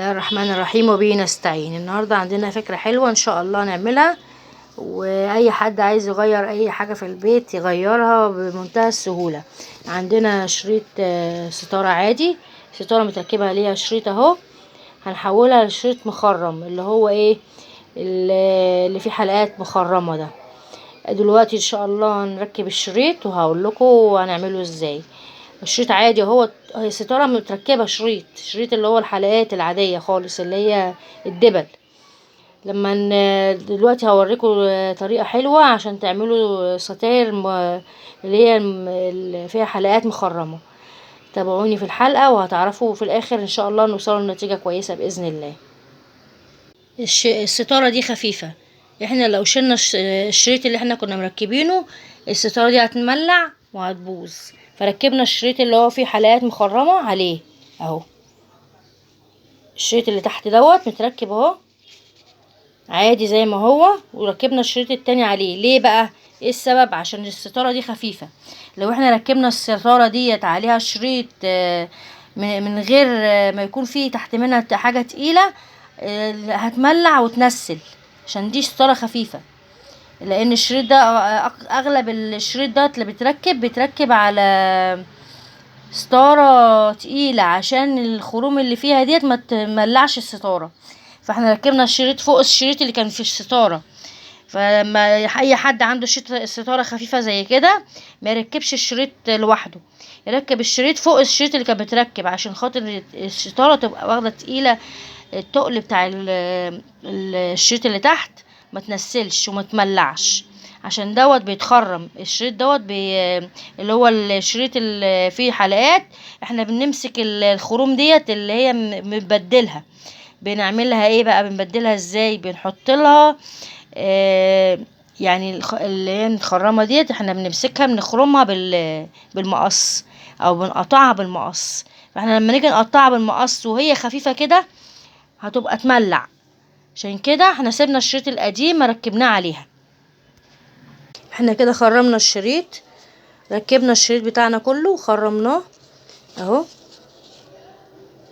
الله الرحمن الرحيم وبه نستعين. النهارده عندنا فكرة حلوة ان شاء الله نعملها، واي حد عايز يغير اي حاجة في البيت يغيرها بمنتهى السهولة. عندنا شريط ستارة عادي، ستارة متركبه عليها شريط اهو، هنحولها لشريط مخرم اللي هو ايه اللي فيه حلقات مخرمة ده. دلوقتي ان شاء الله هنركب الشريط وهقول لكم هنعمله ازاي. الشريط عادي اهو، هي ستارة متركبه شريط اللي هو الحلقات العادية خالص اللي هي الدبل. لما دلوقتي هوريكم طريقه حلوة عشان تعملوا ستاير اللي هي اللي فيها حلقات مخرمة. تابعوني في الحلقة وهتعرفوا في الاخر ان شاء الله نوصلوا لنتيجة كويسة باذن الله. الستارة دي خفيفة، احنا لو شلنا الشريط اللي احنا كنا مركبينه الستارة دي هتملع وهتبوظ، فركبنا الشريط اللي هو فيه حلقات مخرمة عليه اهو. الشريط اللي تحت دوت متركب اهو عادي زي ما هو، وركبنا الشريط التاني عليه. ليه بقى؟ ايه السبب؟ عشان الستارة دي خفيفة. لو احنا ركبنا الستارة ديت عليها شريط من غير ما يكون فيه تحت منها حاجة تقيلة، هتملع وتنسل، عشان دي ستارة خفيفة. لان الشريط ده اغلب الشريط ده اللي بيتركب على ستارة تقيلة عشان الخروم اللي فيها ديت ما تملعش الستارة. فاحنا ركبنا الشريط فوق الشريط اللي كان في الستارة. فلما اي حد عنده ستارة خفيفة زي كده ما يركبش الشريط لوحده، يركب الشريط فوق الشريط اللي كان بيتركب عشان خاطر الستارة تبقى واخدة تقيلة، التقل بتاع الشريط اللي تحت ما تنسلش وما تملعش، عشان دوت بيتخرم الشريط دوت اللي هو الشريط اللي فيه حلقات. احنا بنمسك الخروم ديت اللي هي بنبدلها، بنعملها ايه بقى؟ بنبدلها ازاي؟ بنحط لها يعني اللي هي الخرامه ديت احنا بنمسكها بنخرمها بالمقص او بنقطعها بالمقص. فاحنا لما نيجي نقطعها بالمقص وهي خفيفة كده هتبقى تملع، عشان كده احنا سيبنا الشريط القديم ما ركبناه عليها. احنا كده خرمنا الشريط، ركبنا الشريط بتاعنا كله وخرمناه اهو.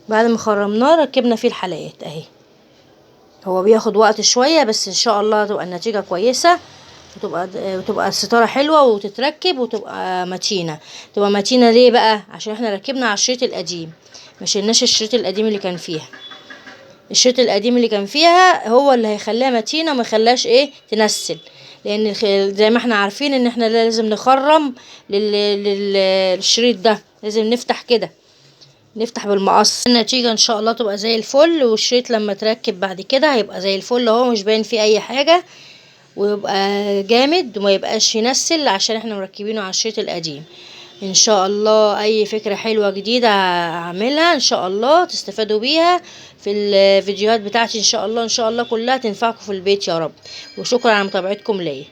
بعد ما خرمناه ركبنا فيه الحلقات اهي. هو بياخد وقت شوية بس ان شاء الله تبقى النتيجة كويسة، وتبقى الستارة حلوة وتتركب وتبقى متينة. تبقى متينة ليه بقى؟ عشان احنا ركبنا على الشريط القديم، ما شلناش الشريط القديم اللي كان فيها. الشريط القديم اللي كان فيها هو اللي هيخليها متينة وما يخليهاش ايه تنسل، لان زي ما احنا عارفين ان احنا لازم نخرم للشريط ده، لازم نفتح كده، نفتح بالمقص. النتيجة ان شاء الله تبقى زي الفل، والشريط لما تركب بعد كده هيبقى زي الفل اهو، مش باين فيه اي حاجة، ويبقى جامد وما يبقاش ينسل عشان احنا مركبينه على الشريط القديم. ان شاء الله اي فكرة حلوة جديدة هعملها ان شاء الله تستفادوا بيها في الفيديوهات بتاعتي ان شاء الله. ان شاء الله كلها تنفعكم في البيت يا رب. وشكرا على متابعتكم ليا.